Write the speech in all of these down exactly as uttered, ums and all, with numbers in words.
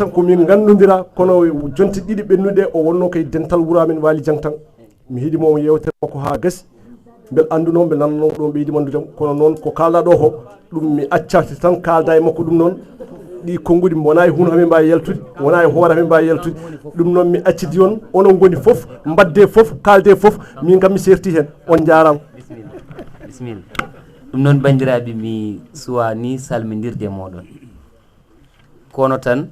Tan ko min nganndondira, kono jonte ɗiɗi ɓennuɗe o wonno koye dental wuro amen Waali Jang tan. Mi heɗii mo yewtere makko haa gasi. Mbel annduno, mbel nanno ɗo ɓeydi manndude. Kono noon ko kaalɗa ɗo ko, ɗum mi accata tan kaalda e makko ɗum noon. Ɗi konnguɗi wona e huno hamin mbaawi yaltude, wona e hoore hamin mbaawi yaltude. Ɗum noon mi accidi on, onon ngoni fof, mbadde fof, kaalde fof, min kam mi serti heen. On njaaraama. Bisimilla. Bisimilla. Ɗum noon, banndiraaɓe, mi suwani salmindirde mooɗon. Kono tan,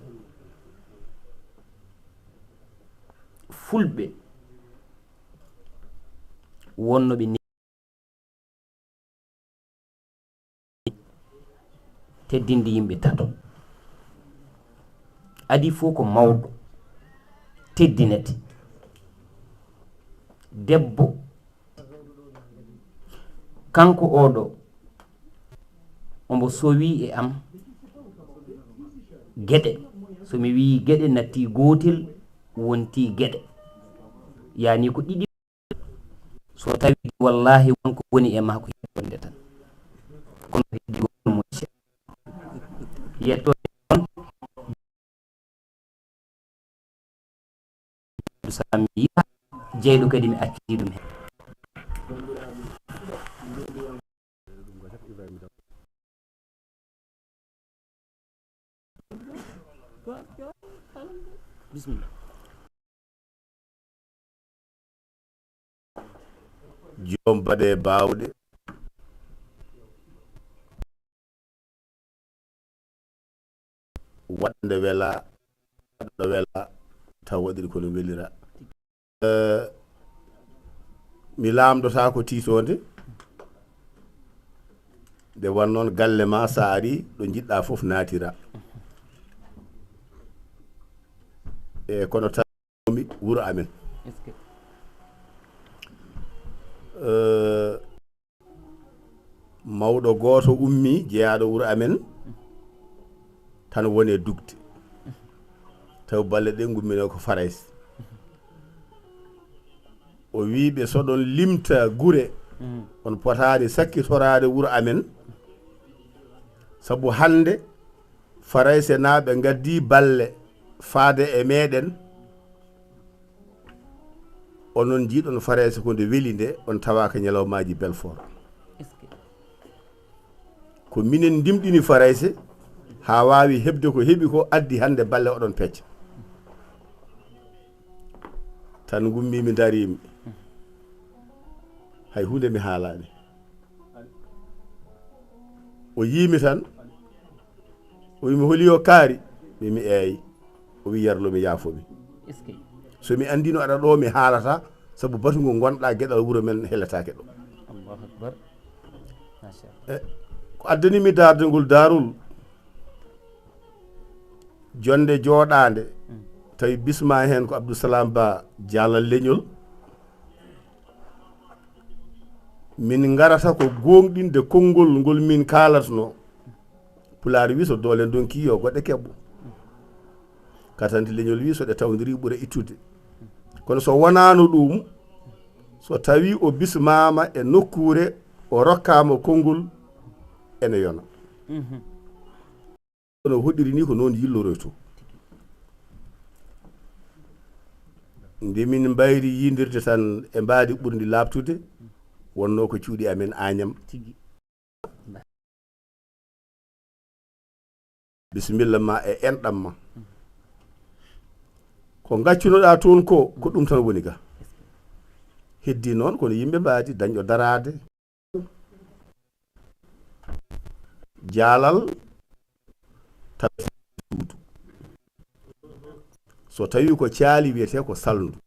fulɓe wonno ɓe ni-, teddinde yimɓe tato. Adii fof ko mawɗo teddinete. Debbo, kanko oɗo, omo sowi e am geɗe. So mi wii geɗe, natti gootel, wonti geɗe. Yani ko ɗiɗi. So tawi wallahi wonko woni e ma ko yettoode tan. Kono heddi goɗɗo mo ce-, yettoode on. Salam yiya jeyɗo kadi mi accii ɗum heen. Bisimilla. Joom baɗe baawɗe, waɗnde wela, waɗnde wela, taw waɗiri kono welira. Eh, mi laamdotaako tiitoonde, nde wan noon galle ma, so a ari, ɗo njiɗɗa fof naatira. E kono tan mi wuro amen. Est-ce que Eh, mawɗo gooto ummii, jeyaaɗo wuro amen, tan woni e dugde. Taw balle ɗe ngummino ko Farayse. O wii ɓe, so ɗon limta gure, mm, on potaani sakkitoraade wuro amen, sabu hannde Faraysenaaɓe ngaddii balle faade e meɗen. Onon njiiɗon Farayse ko nde weli nde, on tawaaka ñalawmaaji Belfort. Est-ce que ko minen ndimɗini Farayse haa waawi heɓde ko heɓi ko, addi hannde balle oɗon pecca? Tan ngummiimi, ndariimi. Hay huunde mi haalaani. O yiimi tan. O wiimi, "Holi o kaari?" Mi wiimi, "Eey." O wii, "Yarlo, mi yaafo mi." Est-ce que so mi anndino aɗa ɗo, mi haalata, sabu batu ngu ngonɗa geɗal wuro men heletaake ɗo. Allahu Akbar. Machallah. E, ko addani mi daarde ngol daarol, jonnde jooɗaande, mm, tawi bisma heen ko Abdou Salam Ba Jaalal Leñol. Min ngarata ko gooŋɗinde konngol ngol min kaalatno. Pulaar wi, "So doole ndonki, yo goɗɗe keɓɓo." Katante leñol wi, "So ɗe tawdiri, ɓura ittude." Kono so wonaano ɗum, so tawi o bismaama e nokkuure, o rokkaama konngol, ene yona. Mhm. Kono hoɗiri ni ko noon yilloroyto. Nde min mbayri yindirde tan e mbaadi ɓurndi laaɓtude, wonno ko cuuɗi amen Añam. Tigi. Bisimilla ma e enɗam ma. Ko ngaccunoɗa toon ko, ko ɗum tan woni ga. Heddi noon kono yimɓe mbaadi dañɗo daraade. Jaalal tawi suudu. So tawi ko caali wiyete ko salndu.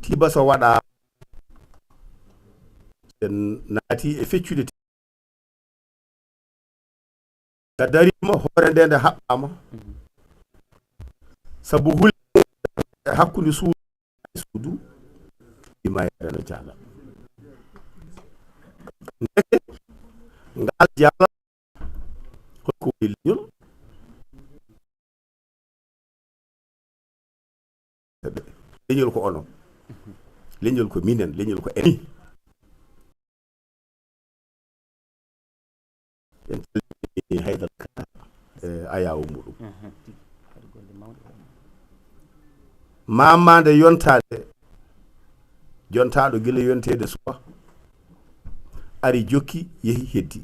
Tiba so waɗa, en naati e feccude. Ka darima, hoore nde nde haɓɓama. Sabu huli e hakkunde suudu e suudu, imayre no jala. Ndeke ngal jala, hol ko woni leñol? Leñol ko onon. Leñol ko minen, leñol ko en. En calmini Haydara Ka, e ayaawo muɗum. Mhm. Mama nde yontaade, jontaaɗo gila yonteede suwa, ari jokki, yehi, heddi.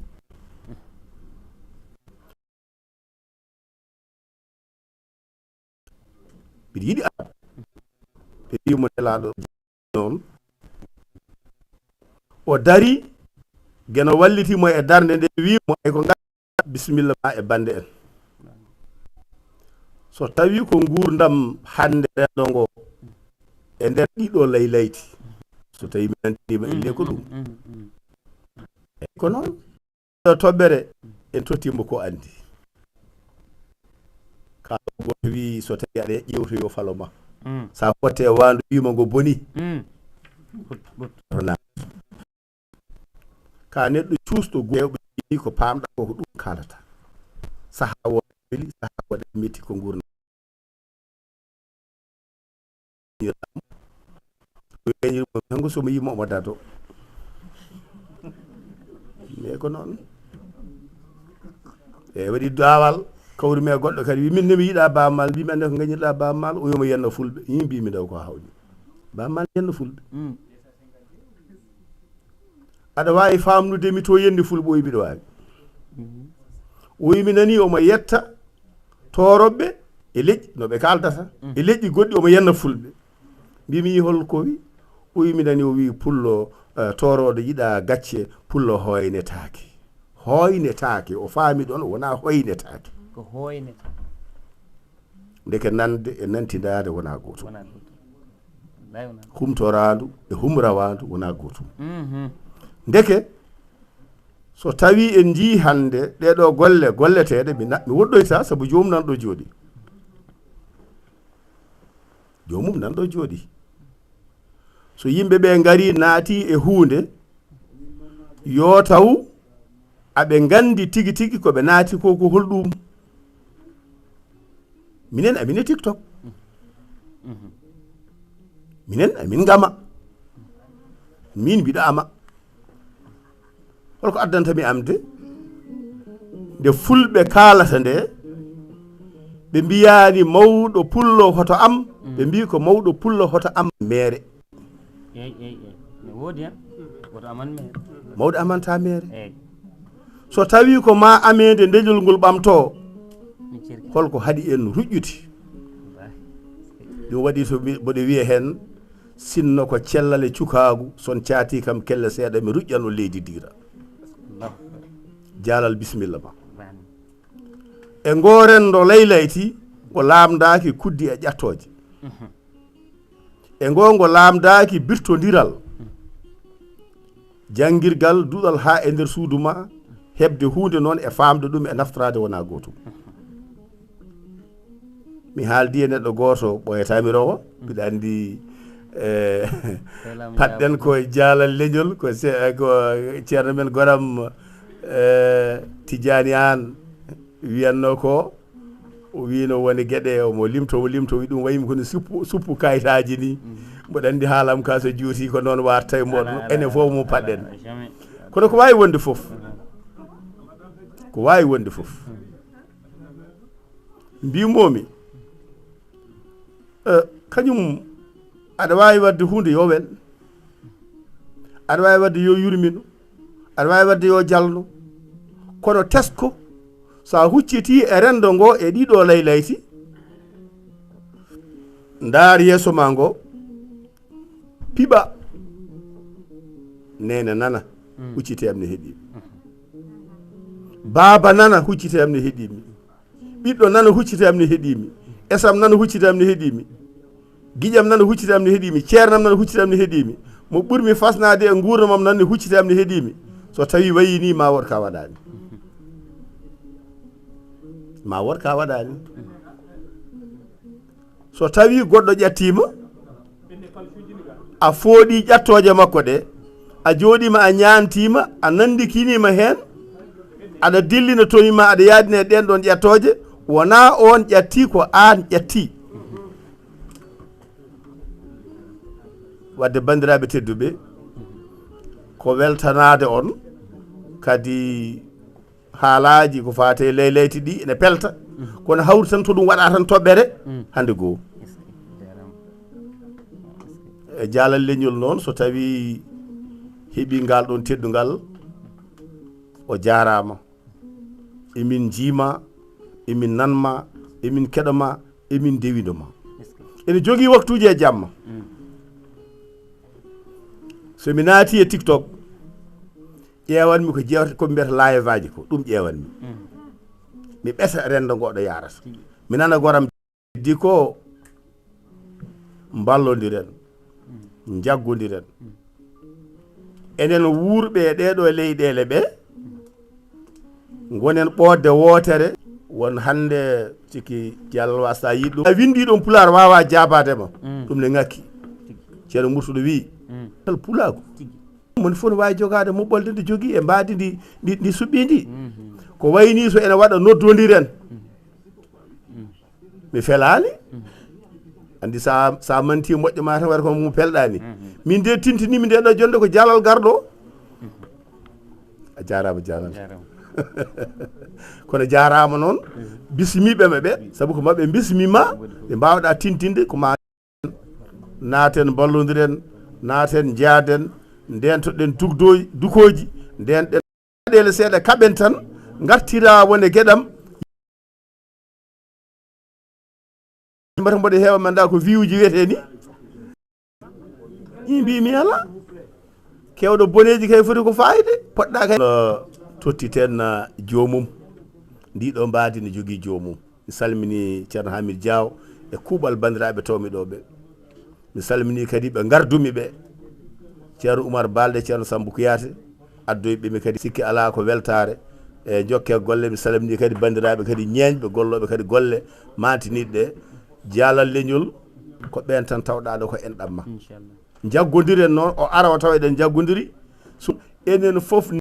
Mbiɗa yiɗi arde. Ɓe mbi mo, Nelaaɗo, noon. O dari, Geno walliti mo e darnde nde, wi mo, "Ay ko ngal, bisimilla ma e bannde en." So tawi ko nguurndam hannde renndo ngo e nder ɗiɗo laylayti, so tawi mi nantinima, elle ko ɗum. Eyi, ko noon. Ɗo toɓɓere, en tottiima ko anndi. Kala gooto wi, so tawi aɗa ƴeewta, yo falo ma. Mm. Sa fotte e waandu, wima ngo boni. Mm. But, but. Rona. Ka neɗɗo cuusɗo gu-, hewɓe ni ko paamɗa ko, ko ɗum kaalata. Saha wo weli, saha wo metti ko nguurndam. Weñir mo, kanko so mo yimo omo dado. Mais ko noon. E waɗi daawal, kawri mi e goɗɗo kadi, wi, "Min ne mi yiɗa Baaba Maal." Mbi, "Mi annda ko ngañirɗa Baaba Maal." O wi mo, "Yenna Fulɓe." Yimbi mi daw ko hawni. Baaba Maal yenna Fulɓe. Mm. Aɗa waawi faamnude mi to yende Fulɓe? O wi, "Mbiɗa waawi." Mm. O wi, "Mi nani omo yetta tooroɓɓe e leƴƴi, no ɓe kaaldata, mm, e leƴƴi goɗɗi, omo yenna Fulɓe." Mbimi, "Hol ko wi?" O wi, "Mi nani o wi, Pullo, eh, toorooɗo yiɗa gacce, Pullo hoynetaake." Hoynetaake, o faami ɗon, wona hoynetaake. Ko hoynetaake. Ndeke nande e nantindaade wona gootum. Wona gootum. Wallaahi wona gootum. Humtoraandu e humrawaandu wona gootum. Mhm. Ndeke, so tawi en njii hannde ɗee ɗoo golle golleteeɗe, mi na-, mi woɗɗoyta sabu joomum nan ɗo jooɗi. Joomum nan ɗo jooɗi. So yimɓe ɓe ngari naati e huunde, yo taw aɓe nganndi tigi tigi ko ɓe naati ko, ko holɗum. Minen amin e TikTok. Minen amin ngama. Min mbiɗa ama. Holko addanta mi amde? Nde Fulɓe kaalata nde, ɓe mbiyaani mawɗo Pullo hoto am, ɓe mbi ko mawɗo Pullo hoto am meere. Eey, eey, eey. Ne woodi hen. Woto aman meere. Mawɗo amanta meere. Eey. So tawi ko ma ameede ndeƴol ngol ɓamto, min cerki. Holko haɗi en ruƴƴude? Wallaahi. Ɗum waɗi so mi-, mboɗo wiya hen, sinno ko cellal e cukaagu, son caati kam kelle seeɗa, mi ruƴƴan on leydi diira. Allahu akbar. Jaalal, bisimilla ma. Bani. E ngo renndo laylayti, o laamdaaki kuddi e ƴattooje. Mhm. E ngo ngo laamdaaki birtondiral, janngirgal, duɗal haa e nder suudu ma, heɓde huunde noon e faamde ɗum e naftoraade wona gootum. Mi haaldi e neɗɗo gooto, ɓooyata mi rowa, mbiɗa anndi, eh, paɗɗen ko jaalal leñol, ko se-, ko ceerno men goram, eh, Tijjaani Aan wiyatno ko, o wino woni geɗe, omo limto, o limto, wi ɗum waymi kono suppu, suppu kayitaaji ni. Mm. Mboɗo anndi haalam ka so juuti ko noon warta e muɗum. Ala, ala, enen fof mo ala, paɗɗen. Ala, jamais. Kono ko waawi wonde fof. Ko waawi wonde fof. Mbimomi, eh, kañum aɗa waawi waɗde huunde yo wel. Aɗa waawi waɗde yo yurmino, aɗa waawi waɗde yo jalno, kono tesko, so a hucciti e renndo ngo e ɗiɗo laylayti, ndaar yeeso ma ngo, piɓa, neene nana, mm, huccite am ne heɗimi. Baaba nana, huccite am ne heɗimi. Ɓiɗɗo nana huccita am ne heɗimi. Esam nana huccita am ne heɗimi. Giƴam nana huccita am ne heɗimi. Ceernam nana huccita am ne heɗimi. Mo ɓurmi fasnaade e nguurndamam nan ne huccita am ne heɗimi. So tawi wayi ni, ma wood ka waɗaani. Ma wood ka waɗaani. So tawi goɗɗo ƴattiima, a fooɗi ƴattooje makko ɗe, a jooɗiima, a ñaantiima, a nanndikinima heen, aɗa dillina tomi ma, aɗa yaadina e ɗeen ɗoon ƴattooje, wonaa oon ƴatti, ko aan ƴatti. Wadde, banndiraaɓe tedduɓe, ko weltanaade on kadi. Haalaaji ko faati e laylayti ɗi ene pelta, kono hawri tan to ɗum waɗa tan toɓɓere, mm, hannde goo. Est-ce que? Jarama. E Jaalal Leñol noon, so tawii heɓii ngal ɗoon teddungal, o jaaraama. Emin njiima, emin nanma, emin keɗoma, emin ndewindoma. Ene jogii waktuuji e jamma. So mi naati e TikTok, ƴeewanmi ko jeewte, ko mbiyata live aji ko, ɗum ƴeewanmi. Mi ɓeta renndo ngoɗo yaarata. Mi nana goram. Heddi ko mballondiren, njaggondiren. Enen wuurɓe e ɗeeɗo leyɗeele ɓe, ngonen ɓoodde wootere. Won hannde sikki Jalal Wa, so a yiɗi ɗum. A winndi ɗum pulaar waawaa jaabaade ma. Ɗum ne ŋakki. Ceerno Murtuɗo wii, tal pulaagu. Moni fof no waawi jogaade muɓɓolde nde jogii e mbaadi ndi, ndi, ndi suɓɓii ndi. Ko wayi nii so ene waɗa noddondiren. Mi felaani. Anndi sa, sa manti moƴƴo ma tan waɗa ko mo pelɗaani. Min de tintinimi nde ɗo jonde ko Jalal garɗo. A jaaraama Jalal. Kono jaaraama noon, bismiiɓe maɓɓe, sabu ko maɓɓe bismiima, ɓe mbaawɗa tintinde ko ma naaten, mballondiren, naaten, njaaden, ndeentoɗen dugdooji, dukooji, ndeenɗen caɗeele seeɗa, kaɓen tan, ngartira wone geɗam. Mbata mboɗo heewa, mi anndaa ko view ji wiyetee ni. Ɗi mbiimi alaa. Keewɗo boneeji kay foti ko faayde, poɗɗa kay. Tottiten, ah, joomum. Ndi ɗo mbaadi ne jogii joomum. Mi salmini Ceerno Hamid Diaw e kuuɓal banndiraaɓe towmi ɗo ɓe. Mi salmini kadi ɓe ngardumi ɓe, Ceerno Oumar Balde, Ceerno Samba Kouyaté, addoyɓe mi kadi. Sikki alaa ko weltaare. E jokke golle, mi salmini kadi banndiraaɓe kadi ñeeñɓe, gollooɓe kadi golle maantiniiɗe ɗe. Jaalal Leñol, ko ɓeen tan tawɗaa ɗo ko enɗam ma. Inchallah. Njaggondiren noon, o ara o tawa eɗen njaggodiri. So enen fof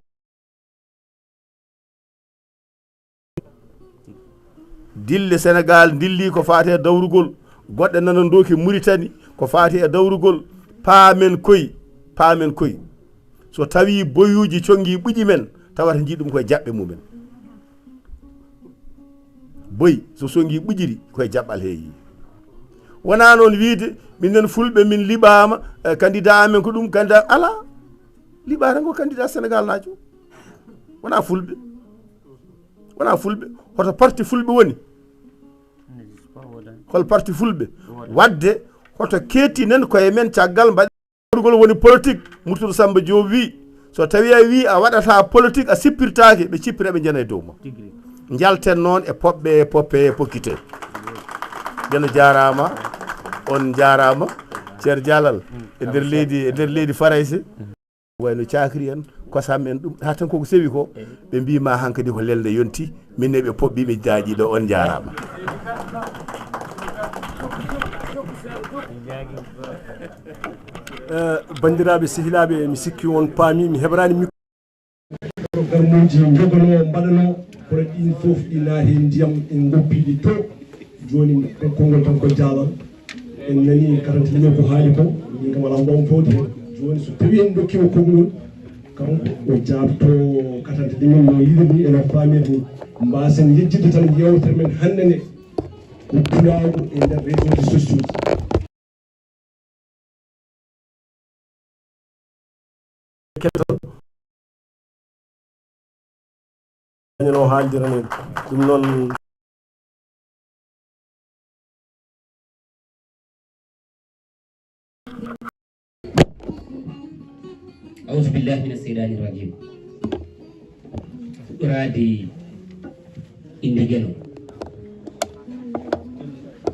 dille Senegaal, dilli ko faati e dawrugol, goɗɗe nana ndooki Muritani, ko faati e dawrugol, paamen koy, paamen koy. So tawii boyuuji conngi ɓuƴi men, tawata njiɗ ɗum koye jaɓɓe mumen. Boy, so sonngi ɓuƴiri, koye jaɓɓal heeyi. Wonaa noon wiyde, minen Fulɓe, min liɓaama, eh, candidat amen ko ɗum, candidat, alaa. Liɓaare ngo candidat Senegaal naajo. Wonaa Fulɓe. Wonaa Fulɓe. Hoto parti Fulɓe woni? Hol parti Fulɓe? Waɗde, hoto keettinen koye men caggal mbaɗ-, dawrugol woni politique. Murtuɗo Samba Diop wii, so tawii a wii a waɗata politique, a sippirtaake, ɓe cippira, ɓe njana e dow ma. Njalten noon e poɓɓe, e poppe, e pokkite. Ceerno jaaraama, on njaaraama. Ceerno Jalal, e nder leydi, e nder leydi Farayse. Wayno cakri en, kosam en, ɗum haa tan koko sewi ko, ɓe mbii ma hankadi ko lelde yonti, min ne ɓe poɓɓi, ɓe jaaƴi ɗo, on njaaraama. Eh, banndiraaɓe, sehilaaɓe, mi sikki on paami, mi heɓraani micro. Programmeji jogono mbaɗano, kono ɗin fof ɗi naati ndiyam, en ngoppi ɗi to. Jooni, konngol tan ko jaalal. En nani katante ɗimen ko haali ko, min kam alaa ko mbawmi fawde heen. Jooni, so tawii en ndokkiima konngol, kanko o jaabto katante ɗimen no yiɗiri ni, eno faamiri ni. Mbaasen yejjitde tan yeewtere men hannde nde, ko pulaagu e nder réseau ji sociaux ji. Keɗoto. Kañum o haaldirani ɗum noon. Auzu billahi mina seytaani rajim. Fuɗɗoraade innde Geno.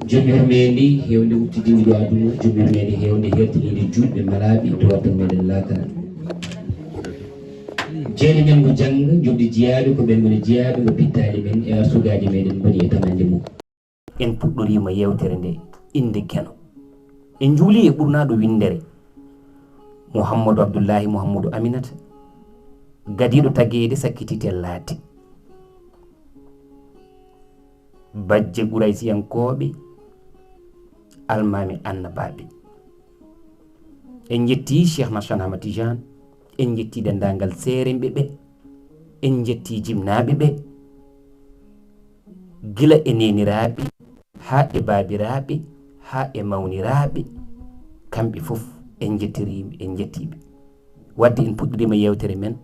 Jom yurmeende heewnde udditiinde ɗo aduna, jom yurmeende heewnde heertiniinde juutɓe malaaɓe, dowata meɗen laakara. Jeyɗo ñalngu jannga, njoɓdi jiyaaɓe, ko ɓen ngoni jiyaaɓe, mo pittaali men e arsugaaji meɗen ngoni e tamande mum. En puɗɗoriima yeewtere nde innde Geno. En njuulii e ɓurnaaɗo winndere, Muhammadu Abdullaahi Muhammadu Aminata, gadiiɗo tageede sakkititel laati. Bajje Quraysiyankooɓe, almaami annabaaɓe. En njettii Cheikh na Cheikh Ahmad Tidiane, en njettii denndaangal seerenɓe ɓe, en njettii jimnaaɓe ɓe, gila e neeniraaɓe, haa e baabiraaɓe, haa e mawniraaɓe, kamɓe fof En njettirii, en njettii ɓe. Wadde en puɗɗiriima yeewtere men,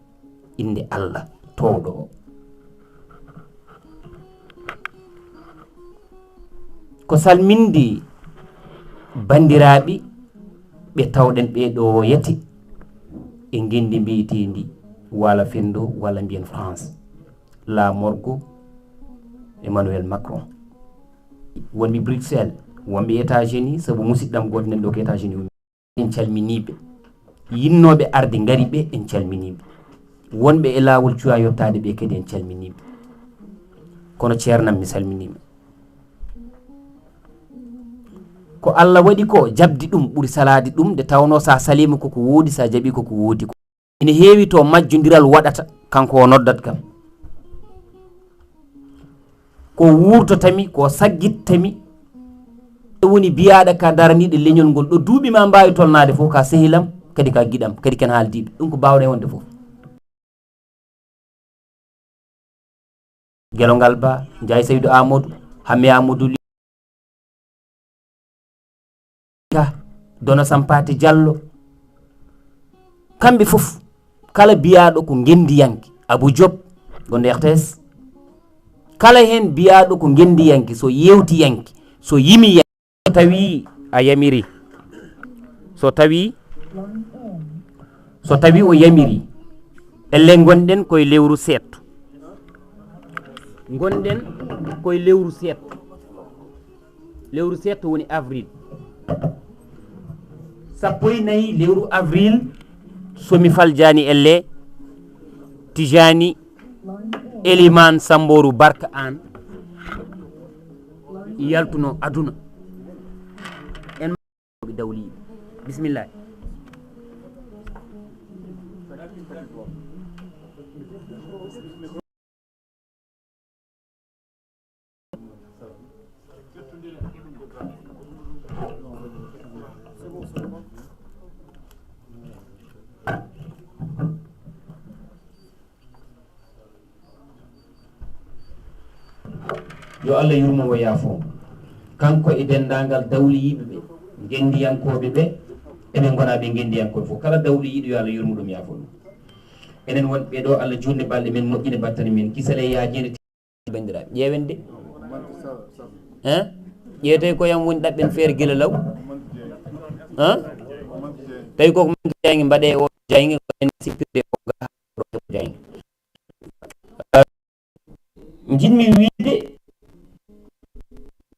innde Allah toowɗo o. Ko salminde banndiraaɓe ɓe tawɗen ɓee ɗoo yeti e ngenndi mbiyeteendi walla fenndo walla mbiyen France, la morgue Emmanuel Macron. Wonɓe Bruxelles, wonɓe États-Unis, sabu musidɗam gooto nan ɗo ko États-Unis woni. En calminii ɓe. Yinnooɓe arde ngari ɓe, en calminii ɓe. Wonɓe e laawol cuwaa yottaade ɓe kadi, en calminii ɓe. Kono ceernam, mi salminiima. Ko Allah waɗi ko, jaɓdi ɗum ɓuri salaade ɗum, nde tawnoo so a saliima ko ko woodi, so a jaɓii ko ko woodi ko. Ina heewi to majjondiral waɗata, kanko o noddat kam. Ko wuurtotami, ko saggittami. E woni biyaaɗo ka daraniiɗo leñol ngol, ɗo duuɓi ma mbaawi tolnaade fof, ka sehilam, kadi ka giɗam, kadi ken haaldiiɓe. Ɗum ko baawɗe wonde fof. Gelongal Ba, Njaay Saydu Amadou, Hamme Amadou Ly, Ka, Dono Sampaate Jallo. Kamɓe fof, kala biyaaɗo ko ngenndiyanke, Abou Diop, gonɗo R T S. Kala heen biyaaɗo ko ngenndiyanke, so yeewtiyanke, so yimiyanke. So tawi a yamiri, so tawi, so tawi o yamiri, elle ngonɗen koye lewru seeɗto. Ngonɗen koye lewru seeɗto. Lewru seeɗto woni avril. Sappo e nayi lewru avril, so mi faljaani elle, Tijani Eliman Samboru Barka Aan yaltuno aduna. En dawliiɓe. Bismillah. Yo Allah yurmo mo, yaafo mo. Kanko e denndaangal dawliyiiɓe ɓe, ngenndiyankooɓe ɓe, eɓe ngona ɓe ngenndiyankooɓe fof. Kala dawliyiiɗo, yo Allah yurmo ɗum, yaafo ɗum. Enen wonɓe ɗo, Allah juutne balɗe men, moƴƴine battane men, kisal e yaajeende. Banndiraaɓe, ƴeewen de. Hein? Ƴeewtee ko yam woni ɗaɓɓen feere gila law. Hein? Tawi koko manque jaynge, mbaɗee o jaynge, ko en sippirde o gaa. Njiɗmi wiide,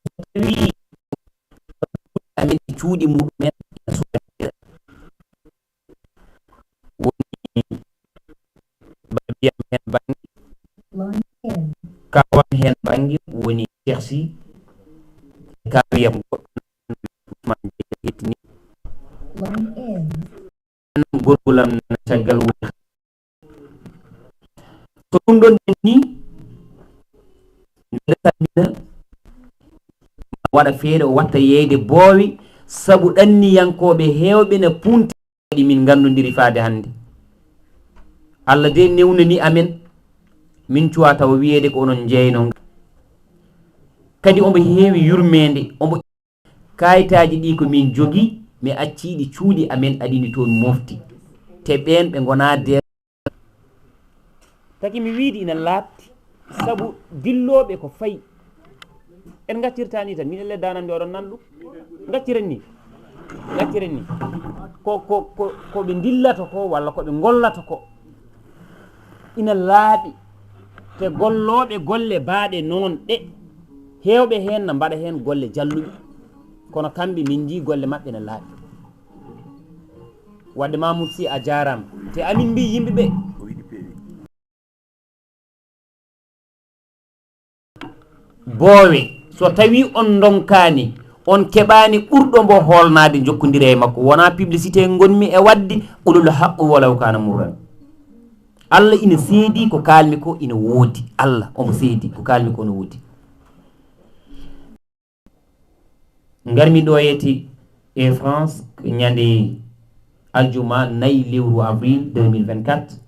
so tawi amen e cuuɗi muɗumen, woni babiyam heen bannge, kawam heen bannge, woni Cheikh Sy, kawiyam goɗɗo, Ousmane Dieng, hettini. Gorgolam nana caggal woni. So ɗum ɗon ɓenni, mbeɗa salmina, waɗa feere o watta yeeyde boowe, sabu ɗanniyankooɓe heewɓe na punti waɗi min nganndondiri faade hannde. Allah de newnani amen, min cuwa tawa wiyeede ko onon njeeyno. Kadi omo heewi yurmeende, omo Kaayitaaji ɗi ko min jogi, mi acci ɗi cuuɗi amen, aɗini toon mofti. Te ɓeen ɓe ngona de. Tagi mi wiidi ina laaɓti, sabu dillooɓe ko fayi. En ngaccirta ni tan, min elle danande oɗon nan ɗum. Ngacciren ni. Ngacciren ni. Ko, ko, ko, ko ɓe ndillata ko, walla ko ɓe ngollata ko. Ina laaɓi. Te gollooɓe golle baaɗe noon ɗe, heewɓe heen na mbaɗa heen golle jalluɓe. Kono kamɓe min njii golle maɓɓe na laaɓi. Wadde Mamour Sy a jaaraama. Te amin mbii yimɓe ɓe. Boowe, so tawi on ndonkaani, on keɓaani ɓurɗo mbo hoolnaade, njokkondire e makko. Wonaa publicité ngonmi e waɗde, qulul haqqu walaw kaana murran. Allah ina seedi ko kaalmi ko ina woodi. Allah omo seedi ko kaalmi ko ina woodi. Ngarmi ɗo yeti e France ko ñande aljuma nayi lewru avril deux mille vingt-quatre.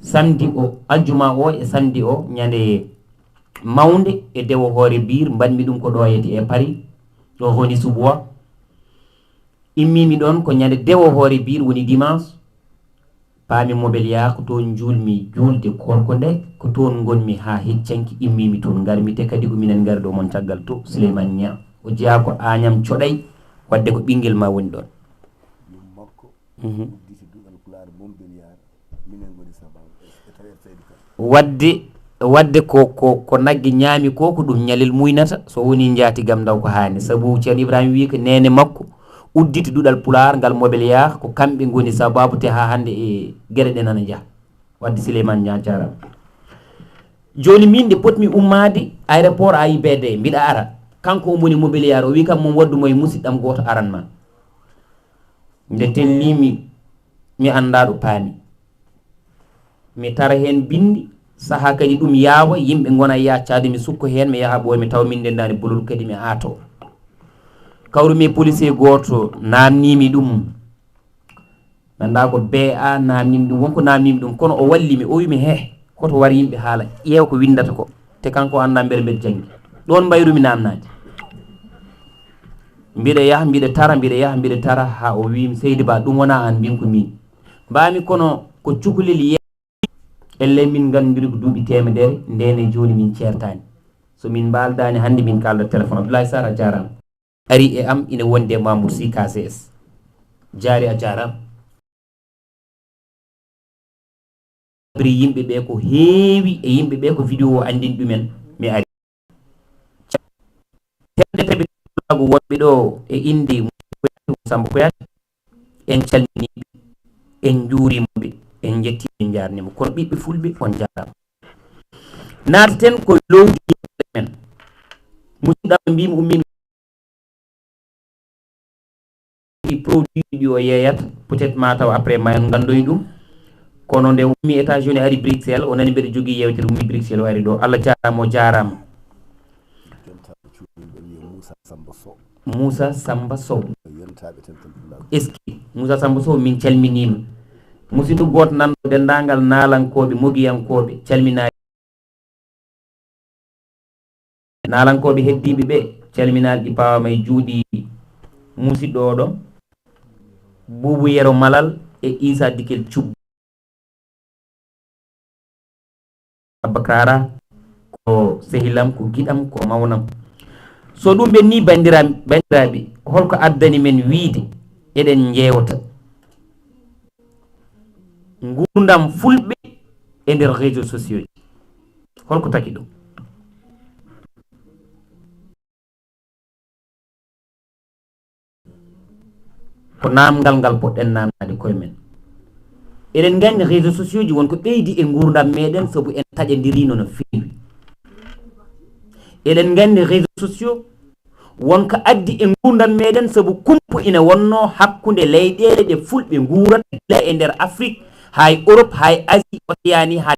Samedi o, aljuma o e samedi o, ñande mawnde e dewo hoore biir, mbaɗmi ɗum ko ɗo yeti e Paris, ɗo Rony-sous-Bois. Immimi ɗon ko ñande dewo hoore biir, woni dimanche. Paami Mobelia, ko toon njuulmi juulde korko nde, ko toon ngonmi haa heccanki, immimi toon, ngarmi te kadi ko minen ngari ɗo mon caggal to, Souleymane Niang. O jeyaa ko Agnam Coɗay, wadde ko ɓinngel ma woni ɗon. Yum makko, mhm, udditi duɗal Pulaar Mombeliyar, minen ngoni sababu e, e tawi Seydi Kane. Wadde, wadde ko, ko, ko nagge ñaami ko, ko ɗum ñalel muynata, so woni njaatigam ndaw ko haani. Sabu Ceerno Ibrahima wii ko neene makko udditi duɗal Pulaar ngal Mobelia, ko kamɓe ngoni sababu te haa hannde e geɗe ɗen ana njaha. Wadde Souleymane Niang jaaraama. Jooni min nde potmi ummaade aéroport A I B D, mbiɗa ara. Kanko omo woni Mobelia, o wii kam, "Mon waddu mo e musidɗam gooto aran ma." Nde tellimi, mi anndaa ɗo paami. Mi tara heen binndi, sahaa kadi ɗum yaawa, yimɓe ngona yaacaade, mi sukko heen, mi yaha ɓooy, mi tawa min ndenndaani bolol kadi mi aato. Kawrumi e policier gooto, naamnimi ɗum. Mi anndaa ko B A naamnimi ɗum, won ko naamnimi ɗum, kono o walli mi, o wi mi, "He, hoto war yimɓe haala, ƴeew ko winndata ko." Te kanko o anndaa mbele mbeɗa janngi. Ɗoon mbayrumi naamnaade. Mbiɗa yaha, mbiɗa tara, mbiɗa yaha, mbiɗa tara, haa o wiimi, "Seydi Ba, ɗum wonaa aan, mbin ko miin." Mbaami kono ko cukalel ye-, ellee min nganndiri ko duuɓi teemedere, ndeen e jooni min ceertaani. So min mbaaldaani hannde min kaalda téléphone. Abdoulaye Sarr, a jaaraama. Ari e am ina wondi e Mamour Sy K C S. Jaari, a jaaraama. Abri yimɓe ɓe ko heewi e yimɓe ɓe ko vidéo o anndini ɗumen, mi ari. Telde tabi wonɓe ɗo e innde Samba Koyate, en calminii ɓe, en njuuriima ɓe, en njettii ɓe, en njaarnii mo. Kono ɓiɓɓe fulɓe, on njaaraama. Naataten ko lowdi men. Musidɗo am mbimi ummi ɗi produit ɗi o yeeyata, peut-être ma taw après ma en nganndoy ɗum. Kono nde ummi États-Unis ari Bruxelles, o nani mbeɗa jogii yewtere, ummi Bruxelles o ari ɗo. Allah jaaraama, o jaaraama. Moussa Samba Sow. Moussa Samba Sow. Est-ce que Moussa Samba Sow, min calminiima. Musidɗo gooto nanɗo denndaangal naalankooɓe, mogiyankooɓe, calminaali. Naalankooɓe heddiiɓe ɓe, calminaali ɗi pawaama e juuɗe musidɗo oɗo, Buubu Yero Malal e Issa Dikel Cubbu. Abba Kara, ko sehilam, ko giɗam, ko mawnam. So ɗum ɓenni, banndiraa-, banndiraaɓe, holko addani men wiide eɗen njeewta nguurndam fulɓe e nder réseaux sociaux ji? Holko taki ɗum? Ko naamngal ngal poɗɗen naamnaade koye men. Eɗen nganndi réseaux sociaux ji won ko ɓeydi e nguurndam meɗen sabu en taƴondirino no feewi. Eɗen nganndi réseaux sociaux won ko addi e nguurndam meɗen sabu kumpo ina wonno hakkunde leyɗeele ɗe fulɓe nguurata, gila e nder Afrique, haa e Europe, haa e Asie, Océanie, haa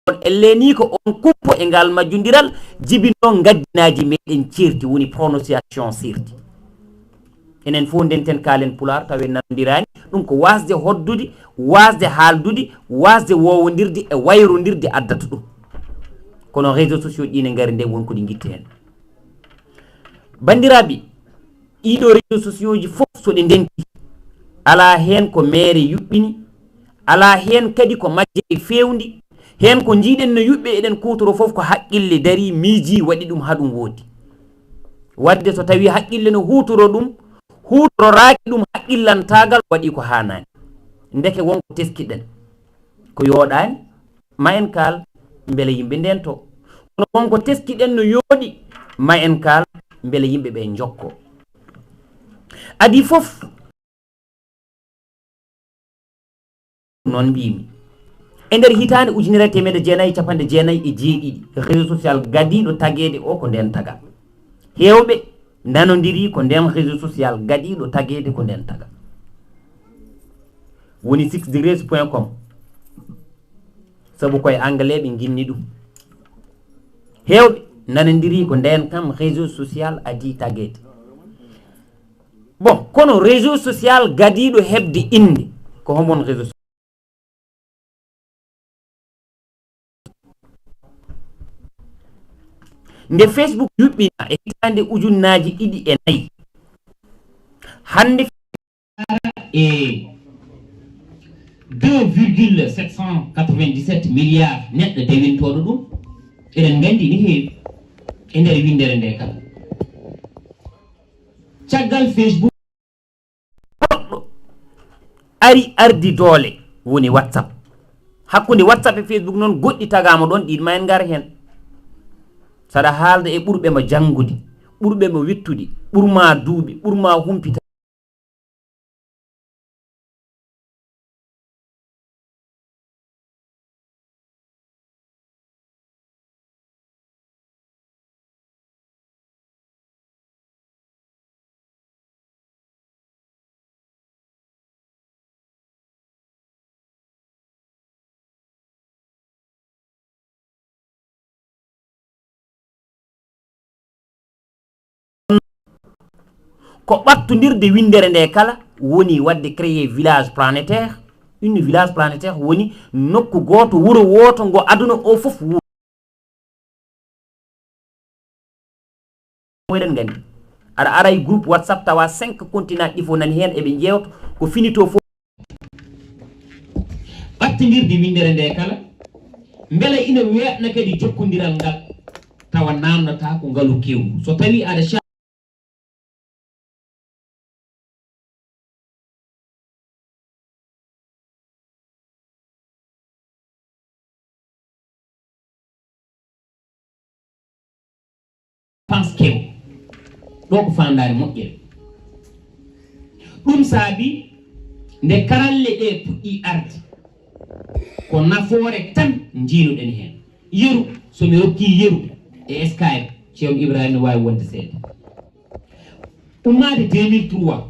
on elleeni ko on kumpo e ngal majjundiral jibinno ngaddinaaji meɗen ceerti, woni prononciation ceerti. Enen fof ndenten kaalen Pulaar taw en nanondiraani, ɗum ko waasde hoddude, waasde haaldude, waasde wowondirde e wayrondirde addata ɗum. Kono réseaux sociaux ɗi ne ngari nde won ko ɗi ngitti heen. Banndiraaɓe, ɗiɗo réseaux sociaux ji fof so ɗi ndenti, alaa heen ko meere yuɓɓini, alaa heen kadi ko majjere feewndi, heen ko njiiɗen no yuɓɓe eɗen kuutoro fof ko haqqille darii, miijii, waɗi ɗum haa ɗum woodi. Waɗde so tawii haqqille no huutoro ɗum, huutororaaki ɗum haqqillantaagal, waɗi ko haanaani. Ndeke won ko teskiɗen, ko yooɗaani, ma en kaal mbele yimɓe ndento. Kono won ko teskiɗen no yooɗi, ma en kaal mbele yimɓe ɓe njokko. Adii fof, noon mbiymi, e nder hitaande ujunere e teemedde jeenayi e capanɗe jeenayi e jeeɗiɗi, réseau social gadiiɗo tageede o ko ndeen tagaa. Heewɓe nanondirii ko ndeen réseau social gadiiɗo tageede ko ndeen tagaa. Woni six degrees point com. Sabu koye anglais ɓe nginni ɗum. Heewɓe nanondirii ko ndeen kam réseau social adii tageede. Bon, kono réseau social gadiiɗo heɓde innde, ko homon réseau social? Nde Facebook yuɓɓinaa e hitaande ujunnaaji ɗiɗi e nayi, hannde e deux virgule sept cent quatre-vingt-dix-sept milliards neɗɗo dewintooɗo ɗum, eɗen nganndi ene heewi e nder winndere nde kala. Caggal Facebook, goɗɗo ari ardi doole, woni WhatsApp. Hakkunde WhatsApp e Facebook noon, goɗɗi tagaama ɗoon, ɗiin ma en ngar heen. Saɗa haalda e ɓurɓe ma janngude, ɓurɓe ma wittude, ɓur ma duuɓi, ɓur ma humpita. Ko ɓattondirde winndere nde kala woni waɗde créer village planétaire. Une village planétaire woni nokku gooto, wuro wooto ngo aduna o fof wuuri. Eɗen nganndi, aɗa ara e groupe WhatsApp tawa cinq continent ɗi fof nani heen, eɓe njeewta ko fini to fof. Ɓattondirde winndere nde kala, mbela ina weeɓna kadi jokkondiral ngal, tawa naamnata ko ngalu kewngu. So tawi aɗa Pense kew. Ɗo ko faandaare moƴƴere. Ɗum saabi nde karalle ɗe puɗɗi arde, ko nafoore tan njiinuɗen heen. Yeru, so mi rokkii yeru e Skype, Ceerno Ibrahima no waawi wonde seeɗa. Ummaade deux mille trois,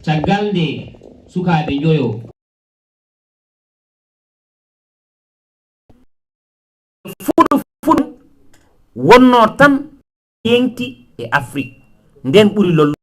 caggal nde sukaaɓe njoyo fuɗo fuɗo wonnoo tan yeñti e Afrik, ndeen ɓuri lollude.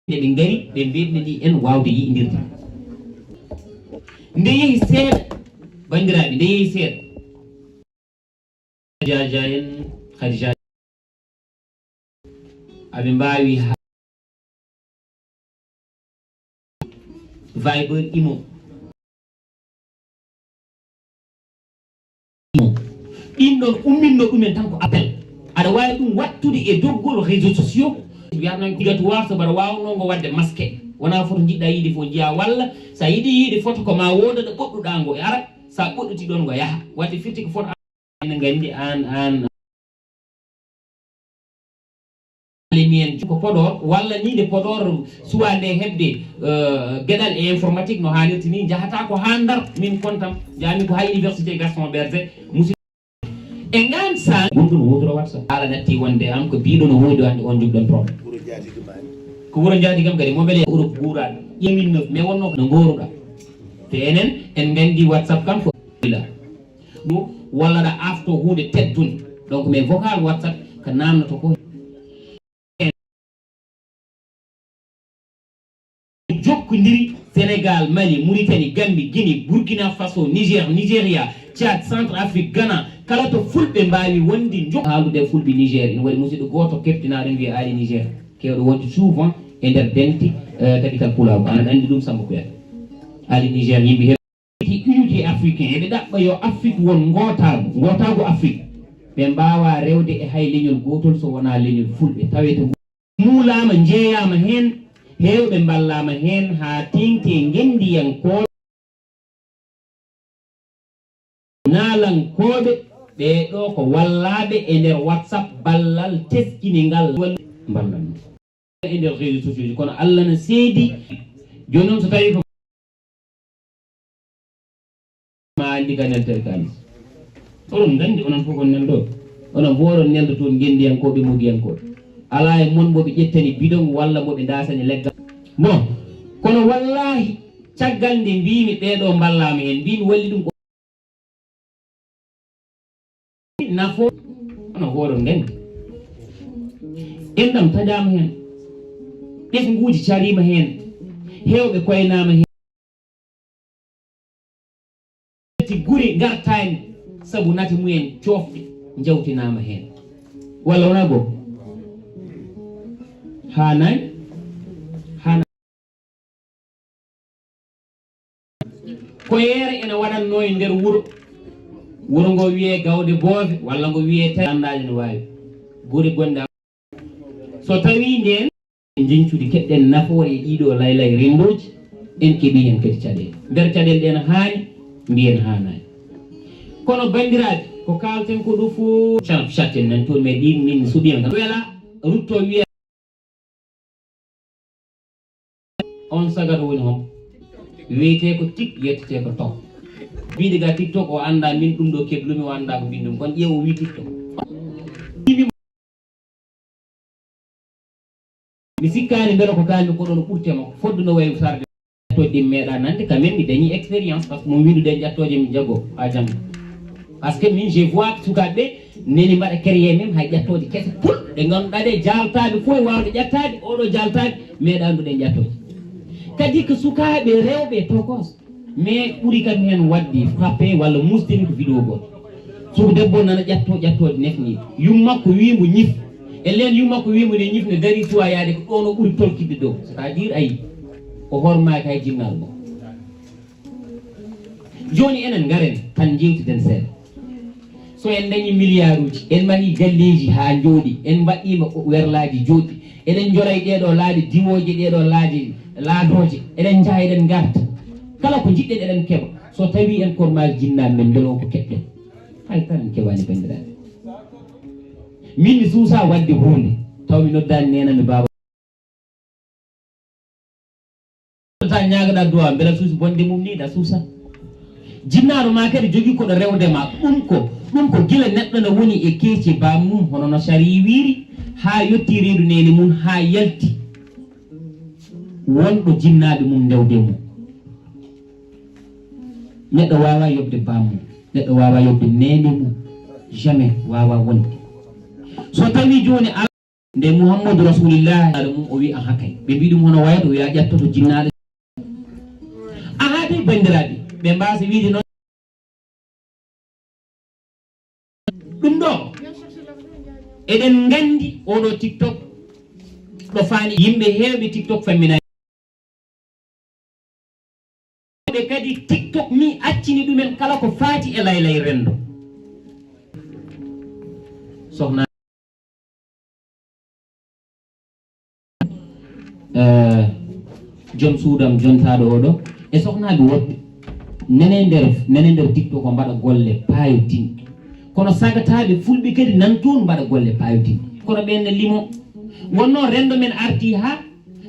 Nde ɓe ngari, ɓe mbeɗnani en waawde yi'indirde. Nde yehi seeɗa, banndiraaɓe, nde yehi seeɗa. Jaaja en, Khadija. Aɓe mbaawi ha-, Viber, Imo. Ɗin ɗon umminno ɗumen tan ko appel. Aɗa waawi ɗum wattude e doggol réseaux sociaux. Wiyatnoo obligatoire, so mbaɗa waawnoo ngo waɗde masque. Wonaa foto njiɗɗaa yiide fof njiyaa, walla so a yiɗii yiide foto ko ma wooda ɗo ɓoɗɗuɗaa ngo e ara, so a ɓoɗɗiti ɗon ngo yaha. Wati firti ko foto. Ene nganndi aan, aan. Alimi en ko Podor, walla ni nde Podor suwa nde heɓde, eh, geɗal e informatique no haanirta ni, njahata ko haa Ndar, min kontam, njahmi ko haa Université Gaston Berger, musidɗo. E ngaan saami, gonɗo no woodora WhatsApp. Haala natti wonde am ko biiɗo no woodi wonde on jogɗon problème. Ko wuro njaati kam kadi, mo wele Europe guuraaɗo. Ƴemin no, mais wonno ko no ngooruɗaa. Te enen, en nganndi WhatsApp kam ko ɗum, walla ɗa afto huunde teddunde. Donc, mais vocal WhatsApp ko naamnoto ko. Jokkondiri Sénégal, Mali, Mauritanie, Gambie, Guinée, Burkina Faso, Niger, Nigeria, Tchad, Centrafrique, Ghana, kala to fulɓe mbaawi wonde jokk-, haalude e fulɓe Niger, ina waɗi musidɗo gooto keptinaaɗo wiye Ali Niger, keewɗo wonde souvent e nder dente, eh, tabital pulaagu. Aɗa anndi ɗum, Samba Kuyate. Ali Niger, yimɓe Unité africain, eɓe ɗaɓɓa yo Afrik won ngootaagu, ngootaagu Afrik. Ɓe mbaawaa rewde e hay leñol gootol so wonaa leñol fulɓe. Tawete ngu-, muulaama, njeeyaama heen, heewɓe mballaama heen haa teeŋti e ngenndiyankooɓe, naalankooɓe, ɓee ɗoo ko wallaaɓe e nder WhatsApp, ballal teskiningal mballal. E nder réseaux sociaux ji, kono Allah na seedi. Jooni noon, so tawii ko ma anndi ka neltere kaalis, oɗon nganndi, onon fof on neldo, onon fof oɗon nelda toon ngenndiyankooɓe, mogiyankooɓe. Alaa e mon mo ɓe ƴettani bidon walla mo ɓe ndaasani leggal. Bon, kono wallaahi, Caggal nde mbiimi ɓeeɗo mballaama heen, mbiimi walli ɗum ko nafo no hoore nden. Enɗam taƴaama heen, ɓesnguuji cariima heen, heewɓe koynaama heen. Ti guri ngartaani sabu nate mumen coofɗe njawtinaama heen. Walla wonaa goo? Haanaani? Haanaani. Ko yeere ene waɗatnoo e nder wuro. Wuro ngo wiyee Gawde Boofe, walla ngo wiyee Te-, landaaji no waawi. Guri gonɗe So tawii ndeen njincudi keɗɗen nafoore e ɗiiɗoo laylay renndooji, en keɓii heen kadi caɗeele. Nder caɗeele ɗeen haani, mbiyen haanaani. Kono banndiraaɓe, ko kaalten ko ɗo fof, canap chatten nan toon, mais ɗiin min suɓiima tan. Wela rutto wiya, on sagata woni hon? Wiyetee ko tik, yettetee ko tok. Mbiɗi ga TikTok o anndaa min ɗum ɗo keblumi, o anndaa ko mbinndumi. Kono ƴeew o wii TikTok. Mi sikkaani mbele ko kaalmi ko ɗoon ɓurte makko. Fodde no wayi sarde. Ƴattooje ɗi mi meeɗaa nande, quand même mi dañii expérience, parce que mo wiidu ɗen ƴattooje mi jago haa janngo. Parce que min, je vois sukaaɓe ɓe neni mbaɗa créer même hay ƴattooje kese pul, ɗe ngannduɗaa ɗe jaaltaaɓe fof e waawde ƴattaade, oɗo jaaltaaɓe meeɗaano ɗen ƴattooje. Kadi ko sukaaɓe rewɓe tokos. Mais ɓuri kam heen waɗde frappé walla musde mi ko vidéo gooto. Suka debbo nana ƴatto, ƴattoode nefni. Yumma ko wii mo ñif. E leen yumma ko wii mo ne ñif ne darii suwa yaade ko ɗoon o ɓuri tolkidde dow. C'est-à-dire ayi, o hormaaki hay jinnaal mo. Jooni enen ngaren tan njeewtiden seeɗa. So en dañii miliyaaruuji, en mahii galleeji haa njooɗi, en mbaɗɗiima werlaaji jooɗɗi, eɗen njora e ɗeeɗoo laaɗe diwooje, ɗeeɗoo laaɗe laadooje, eɗen njaha eɗen ngarta. Kala ko njiɗɗen eɗen keɓa. So tawii en kormaali jinnaaɓe men, mbele on ko keɓɗen? Hay tan en keɓaani, banndiraaɓe. Min mi suusaa waɗde huunde, taw mi noddaani neene am e baaba. Tan ñaagaɗaa duwaa, mbela suusi bonde mum ni, ɗa suusa. Jinnaaɗo ma kadi jogii koɗo rewde ma. Ɗum ko, ɗum ko gila neɗɗo no woni e keeci baam mum, hono no sari wiiri, haa yotti reedu neene mum, haa yalti. Wonɗo jinnaaɓe mum ndewde mum. Neɗɗo waawaa yoɓde baam mum. Neɗɗo waawaa yoɓde neene mum. Jamais waawaa wonde. So tawii jooni Nde Muhammadu Rasulillah, ala mum o wi, "Aha kay." Ɓe mbi ɗum, "Hono wayata?" O wi, "A ƴattoto jinnaaɗo." Aha kay, banndiraaɓe, ɓe mbaasa wiide noon. Ɗum ɗo, eɗen nganndi oɗo TikTok ɗo faani yimɓe heewɓe TikTok famminaani. Ɓe kadi TikTok ni accini ɗumen kala ko faati e laylay renndo. Sohna, eh, joom suudam jontaaɗo oɗo e sohnaaɓe woɗɓe nene nder, nene nder TikTok o mbaɗa golle paayotinɗe. Kono sagataaɓe fulɓe kadi nan toon mbaɗa golle paayotinɗe. Kono ɓeen ne limo. Wonno renndo men arti haa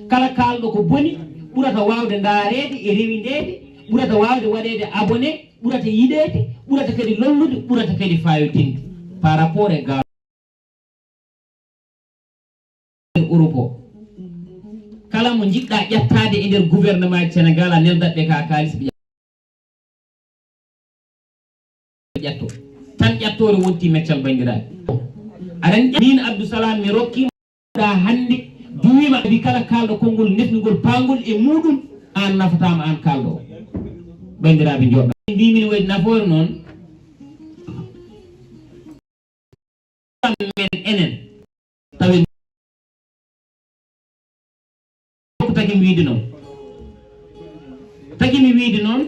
kala kaalɗo ko boni ɓurata waawde ndaareede e rewindeede, ɓurata waawde waɗeede abonné, ɓurata yiɗeede, ɓurata kadi lollude, ɓurata kadi faayodinde par rapport e gaa Europe o. Kala mo njiɗɗaa ƴattaade e nder gouvernement Sénégal, a neldat ɓe ka kaalis ɓe ƴatto. Tan ƴattoore wonti meccal, banndiraaɓe. Aɗa anndi min Abdou Salam mi rokkiima ɗa hannde, duwiima, adi kala kaalɗo konngol nefnugol paangol e muuɗum, aan nafataama, aan kaalɗo o. Banndiraaɓe njoɗɗa. Mbiimi no waɗi nafoore noon. Men enen tawi ko tagi mi wiide noon. Tagi mi wiide noon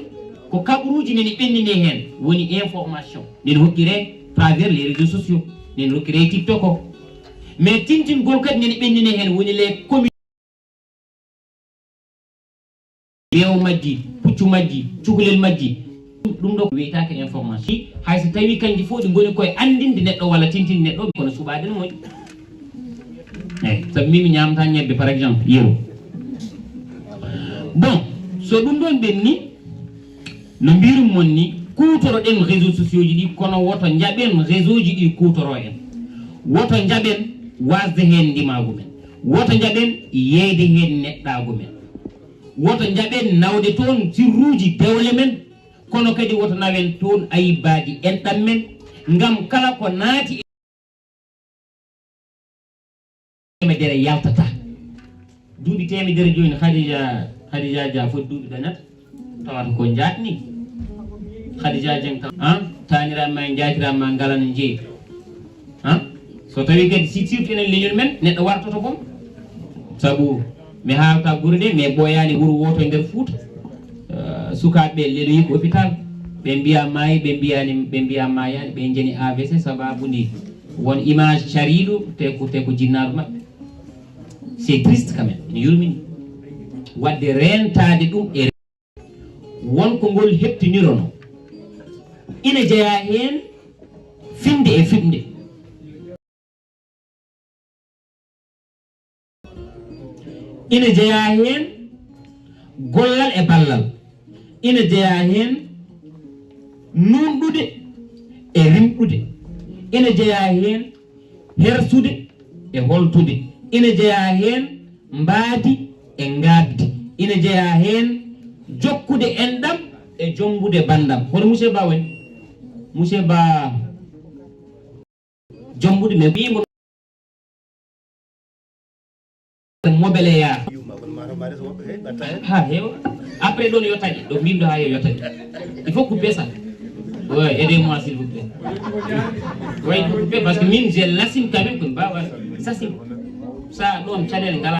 ko kaɓruuji nani ɓenndini heen, woni information nani hokkiree travers les réseaux sociaux, nani rokkiree TikTok o. Mais tintingol kadi nani ɓenndini heen, woni les commu- Beewo majji, puccu majji, cukalel majji. Ɗum ɗo ko wiyetaake information. Hay so tawii kanji fof ɗi ngoni koye anndinde neɗɗo walla tintinde neɗɗo, kono suɓaade no moƴƴi. Eeyi, sabu min mi ñaamata ñebbe, par exemple, yeru. Bon, so ɗum ɗoon ɓenni, no mbirum mon ni, kuutoro ɗen réseaux sociaux ji ɗi, kono woto njaɓen réseau ji ɗi kuutoro en. Woto njaɓen wasde heen ndimaagu men. Woto njaɓen yeeyde heen neɗɗaagu men. Woto njaɓen nawde toon sirruuji dewle men, kono kadi woto nawen toon ayibbaaji enɗam men, ngam kala ko naati e temedere yaltata. Duuɓi temedere jooni, Khadija, Khadija Dia foti duuɓi dañata, tawata ko njaatni. Khadija Dieng kam, an, taaniraaɓe ma e njaatiraɓe ma ngala no jeeyi. Han? So tawii kadi si surtout enen leñol men, neɗɗo wartoto boom. Sabu mi haalta gure ɗe, mais ɓooyaani wuro wooto e nder Fuuta. Eh, sukaaɓe ɓe leloyi ko hôpital. Ɓe mbiya maayi, ɓe mbiyaani, ɓe mbiya maayaani, ɓe njani A V C sababu ndi won image cariiɗo, te ko, te ko jinnaaɗo maɓɓe. C'est triste quand même, ene yurmini. Waɗde reentaade ɗum e won ko ngol heɓtinirono. Ina jeyaa heen finde e fiɓnde. Ina jeyaa heen gollal e ballal. Ina jeyaa heen nuunɗude e rimɗude. Ina jeyaa heen hersude e holtude. Ina jeyaa heen mbaadi e ngaabdi. Ina jeyaa heen jokkude enɗam e jommbude banndam. Hono Monsieur Ba woni? Monsieur Ba, jommbude, mais wiimo mobeleya. Ha heewa. Après ɗon yo taƴe, ɗo mbimɗo ha heewa yo taƴe. Il faut couper ça. Ouais, aidez-moi s'il vous plaît. Ouais, il faut couper parce que min, je l'assume quand même que mbawa, ça c'est, ça ɗon caɗeele ngala.